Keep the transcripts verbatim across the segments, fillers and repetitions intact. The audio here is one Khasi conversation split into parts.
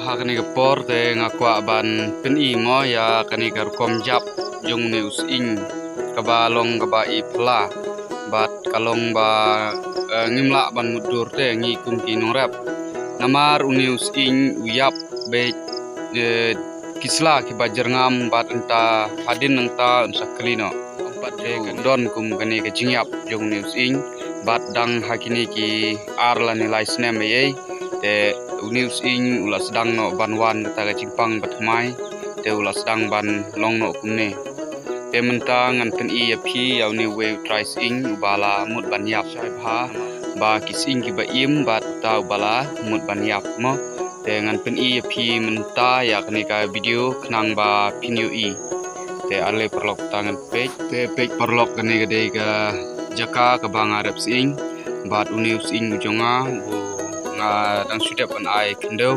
Ha kane ka por te nga kwah ban pyni mo ïa kane ka rukom ïap jong une u sying kaba long kaba i pla bad ka long ba eh, ngim lah ban mutdur te ngi kum ki nongrep. Namar une u sying u ïap bad eh, ki sla kiba jyrngam bad nta hadien nangta un sa kli noh. Te don kum kane ka jingïap jong une u sying bad dang ha kine ki ar lane lai snem ei ei. Te une u sying u la sdang noh ban wan kata ka jingpang ba thymmai. Te u la sdang ban long noh kumne. Te mynta ngan pyni ïa phi ïa une uwei u trai sying uba la mut ban ïap shai bha ba ki sying kiba im bad uta uba la mut ban ïap mo. Te ngan pyni ïa phi mynta ïa kane ka video khnang ba phin ïohi. Te ale paralok ta ngan peit. Te peit paralok kane ka dei ka jaka kaba nga rep sying. Bad une u sying u jong nga u nga dang shu dep ban ai khyndew.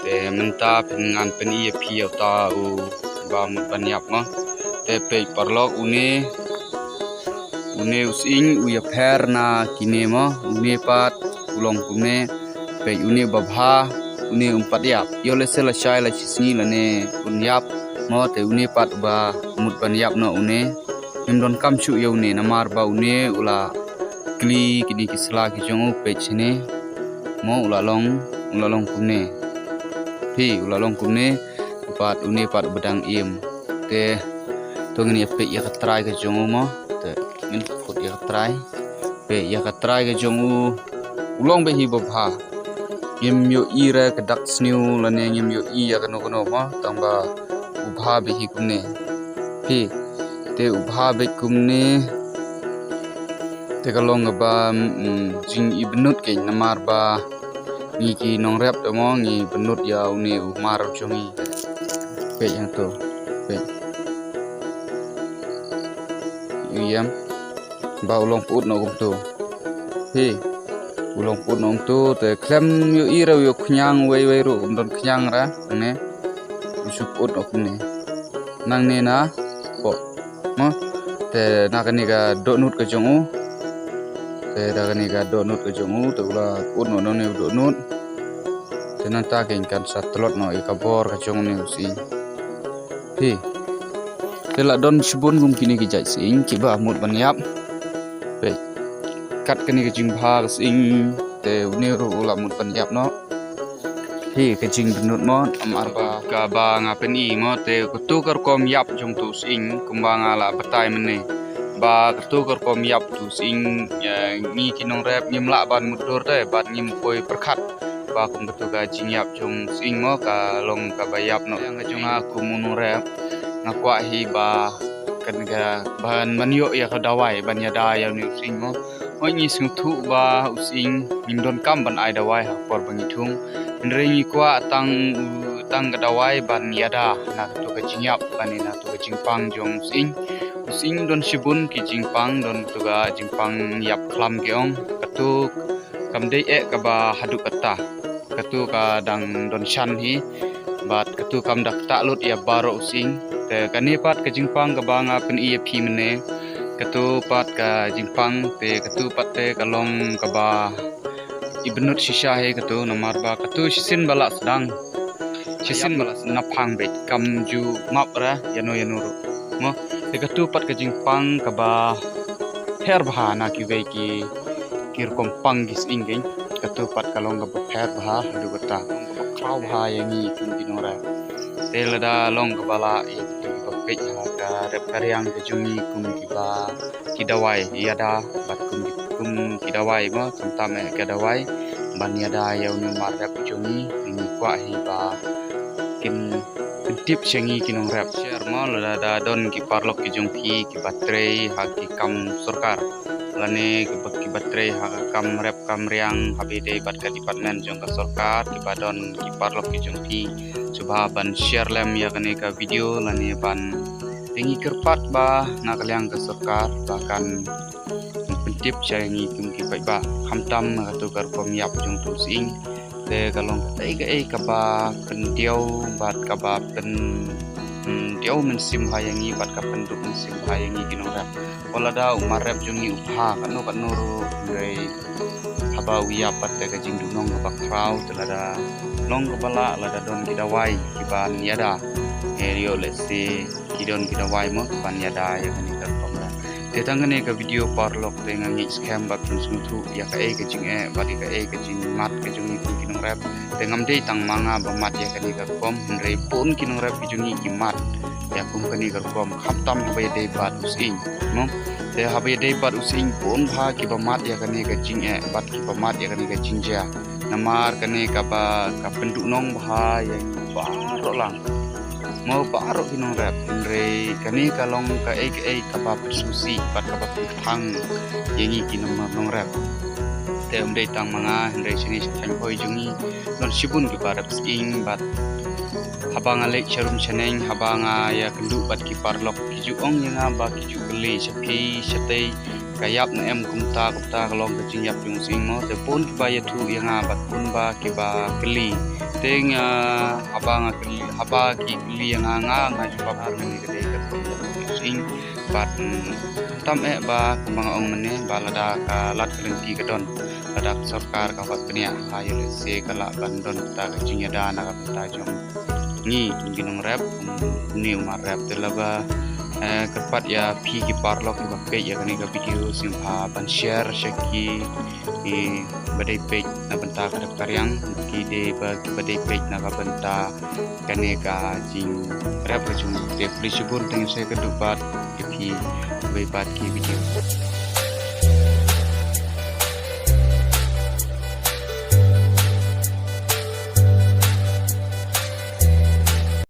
Te mynta phin ngan pyni ïa phi ïa uta uba mut ban ïap mo. Te peit paralok une une u sying u ïapher na kine mo, une pat u long kumne. Peit une babha, une um pat ïap. Ïoh lehse lashai la shisngi lane un ïap mo, te une pat uba mut ban ïap noh une. Ngim donkam shuh ïa une namar ba une u la kli kine ki sla ki jong u peit shane. Mo u la long, u la long kumne. Phi u la long kumne, pat une pat uba dang im. Te to ngin ïa peit ïa ka trai ka jong u mo. Te ngin put ïa ka trai. Peit ïa ka trai ka jong u. U long beit hi babha. Ngim ïohi re ka dak sniew lane ngim ïohi ïa kano kano mo. Tang ba u bha beit hi kumne. Phi. Te u bha beit kumne. Te ka long kaba mm, jing i bynut keiñ namar ba ngi ki nongrep te mo ngi bynut ïa une u mar jong ngi. Peit hangto. Peit. U ïam. Ba u long put noh kumto. Hi. U long put noh kumto te khlem ïohi re u ïoh khñiang wei wei ruh um don khñiang re. Ne. U shu put noh kumne. Nangne na. Pok. Mo. Te na kane ka dohnud ka jong u. Te na kane ka dohnud ka jong u te u la put noh nangne u dohnud. Te nangta keiñ kan sa tlot noh ïa ka bor ka jong une u sying. Phi. Te la don shibun kum kine ki jait sying kiba mut ban ïap. Peit. Kat kane ka jingbha ka sying te une ruh u la mut ban ïap noh. Hi ka jingbynnud mo namar ba kaba nga pyni mo te kato ka rukom ïap jong uto u sying kumba nga la batai mynne. Ba kato ka rukom ïap uto u sying eh, ngi ki nongrep ngim lah ban mutdur te bad ngim poi pyrkhat. Ba kum kato ka jingïap jong u sying mo ka long kaba ïap noh. Ïa nga jong nga kum u nongrep nga kwah hi ba kan ka ban ban ïoh ïa ka dawai ban ïada ïa une u sying mo. Hooid ngi sngewthuh ba u sying ngim donkam ban ai dawai ha por ba ngi thung. Hynrei ngi kwah tang u tang ka dawai ban ïada na kato ka jingïap lane na kato ka jingpang jong u sying. U sying don shibun ki jingpang don kato ka jingpang ïap khlam ki ong. Kato kam dei eh kaba haduh katta. Kato ka dang don shan hi. Bad kato kam da ktah lut ïa baroh u sying. Te kane pat ka jingpang kaba nga pyni ïa phi mynne. Kato pat ka jingpang te kato pat te ka long kaba i bynnud shisha hi kato namar ba kato shisien ba la sdang. Shisien ba la sdang na phang beit kam ju map ra ïano ïano ruh. Mo te kato pat ka jingpang kaba pher bha na kiwei ki ki rukom pang ki sying keiñ. Kato pat ka long kaba pher bha haduh katta. Kaba khraw bha ïa ngi kum ki nongrep. Te lada long kaba lah ïa kitu kiba peit ha ka rep ka riang ka jong ngi kum kiba ki dawai ïada bad kum ki kum ki dawai mo khamtam eh ka dawai ban ïada ïa une u mar rep ka jong ngi ngi kwah hi ba kin pyntip sha ngi ki nongrep. Share mo lada da don ki paralok ki jong phi kiba trei ha ki kam sorkar. Lane kiba kiba trei ha ka kam rep kam riang haba ïadei bad ka department jong ka sorkar kiba don ki paralok ki jong phi. Sngewbha ban share lem ïa kane ka video lane ban te ngi kyrpad ba na ka liang ka sorkar ba kan pyntip sha ngi kum ki paidbah khamtam ha kato ka rukom ïap jong uto u sying. Te ka long kaei kaei kaba pyndiaw bad kaba pyn pyndiaw mynsiem ha ïa ngi bad ka pynduk mynsiem ha ïa ngi ki nongrep. Wat lada u mar rep jong ngi u bha katno katno ruh hynrei haba u ïap pat te ka jingduhnong kaba khraw te lada Long kaba lah lada don ki dawai kiban ïada. Hynrei lehse ki don ki dawai mo kiban ïada ïa kane ka rukom rep. Te tang kane ka video paralok te nga ngeit skhem ba phin sngewthuh ïa kaei ka jingeh bad ïa kaei ka jingmad ka jong ngi kum ki nongrep. Te ngam dei tang ma nga ba mad ïa kane ka rukom, hynrei bun ki nongrep ki jong ngi ki mad ïa kum kane ka rukom, khamtam haba ïadei bad u sying mo. Te haba ïadei bad u sying bun bha kiba mad ïa kane ka jingeh bad kiba mad ïa kane ka jingjia. Namar kane kaba ka pynduhnong bha ïa ngi baroh lang mo, baroh ki nongrep, hynrei kane ka long kaei kaei kaba pynsngewsih bad kaba pynkthang ïa ngi ki nongrep. Te ym dei tang ma nga, hynrei shane sha thaiñ Bhoi jong ngi don shibun kiba rep sying bad haba nga leit sharum shaneng, haba nga ïakynduh bad ki paralok, ki ju ong ïa nga ba ki ju kylli sha phi shatei ka ïap ne em, kumta kumta ka long ka jingïap jong u sying mo. Te bun kiba ïathuh ïa nga bad bun ba kiba kylli. Te nga haba nga kylli, haba ki kylli ïa nga, nga nga jubab ar nga ni ka dei ka rukom ïap jong u sying. Bad tam eh ba kumba nga ong mynne ba lada ka lad ka lynti ka don, lada ka sorkar ka wad bniah, ha ïoh lehse ka lah ban don kata ka jingïada na ka bynta jong ngi kum ki nongrep, kum une u mad rep. Te laba eh, kyrpad ïa phi ki paralok kiba peit ïa kane ka video, sngewbha ban share sha ki, kiba dei peit na bynta ka rep ka riang, ki dei ba kiba dei peit na ka bynta kane ka jingrep ka jong ngi. Te khublei shibun, tang ïa sa ka duh bad ïa phi kiba ïa peit ki video.